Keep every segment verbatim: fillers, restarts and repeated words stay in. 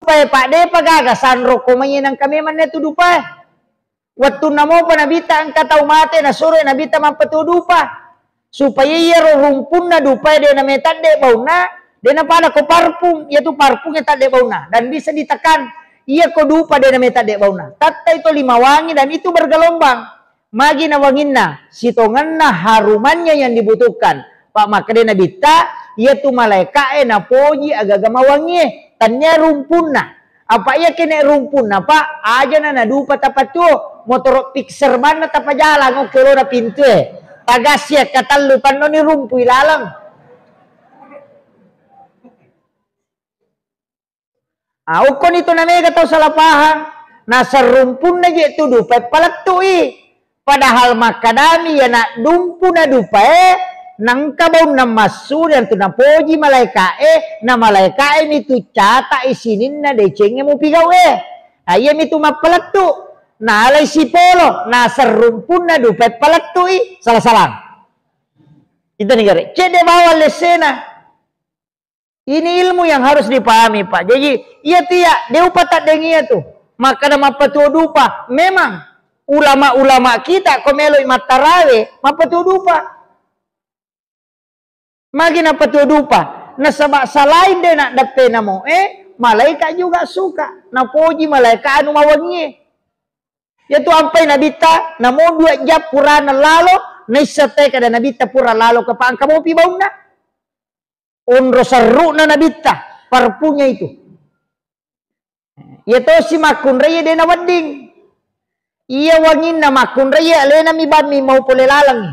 dupae, Pak, depa gaga sanro ko mai nangka memang na tu dupae. Wettunna mopa Nabitta engka tau mate, nasuro Nabitta mappatuo dupa. Supaya iyaro rumpunna dupae de nametadde baunna, de napada ko parfum, iyatu parfum e tadde baunna, dan bisa ditekan. Iya ko dupa de nametadde baunna. Tattai to lima wangi dan itu bergelombang. Magi na wanginna, sitongenna harumannya yang dibutuhkan. Pak, makkeda Nabitta, iyatu malaeka'e napoji agaga mawangie, tannia rumpunna. Apa iya kene rumpunna, Pak, ajana nadupa tapatuo, motoro fixer banna tapajalang okko lona pintue. Tagassi akkatellu tannoni rumpui laleng. Ah, okkoni tu namega tau salah paham. Naserrumpunna je tu dupa palettu'i. Padahal makkadami yana dumpu na dupae, nangka baunna massu dan tu napoji malaeka'e, na malaeka'e mi tu cata i sininna decengnge mupigau'e. Ah, iya mi tu mappalettu. Nalai sipolo, naserrumpunna dupae palettu'i. Salah-salah. Itu negara. Cedde bawang lessena. Ini ilmu yang harus dipahami, Pak. Jadi, iya tu iya, de upataddengi iya tu. Makkada mappatuo dupa. Memang, ulama-ulama kita ko meloi mattarawe, mappatuo dupa. Magi nappatuo dupa. Nasaba salain de naddeppe namoe, malaika juga suka. Napoji malaika anu mawangie. Yatu ampai Nabitta, namo dua jam purana lalo, naissa te kada Nabitta pura lalo ke pangka mopi baunna. Onro serru'na Nabitta, parfumnya itu. Iya tosi makkunrai de nawedding. Iya wanginna makkunrai alena mi bammi mau pole lalengngi.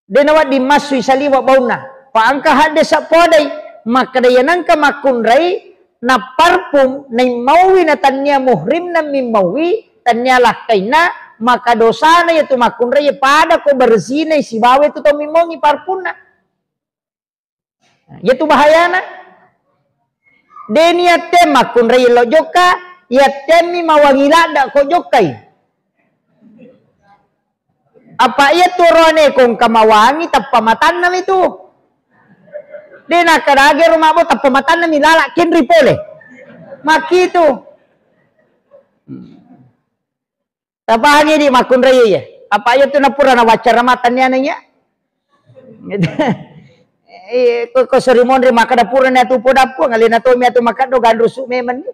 De nawedding massui saliweng baunna. Pa engka hadde sappadai, makkeda iya nengka makkunrai, napparfum, naimmaui natannia muhrimna mimmaui, tannia lakkainna, maka dosana yatu makkunrai pada ko berzinai sibawa tu tau mimmaungi parfumna. Iyatu bahayana. De niatte makkunrai lo jokka, iattemmi mawangi ladda ko jokkai. Apa iya tu oroane ko engka mawangi tappa matanna mi tu. De nakkadage ro mabo tappa matanna mi lala kenri pole. Makkitu. Tapahangi di makkunrai iya. Apa iya tu napura nawaccara matanni ananya. Eh, ko, ko sori monri makkada pura ni atu podappu, ngalena to mi atu makkaddo ganrusu memang ni.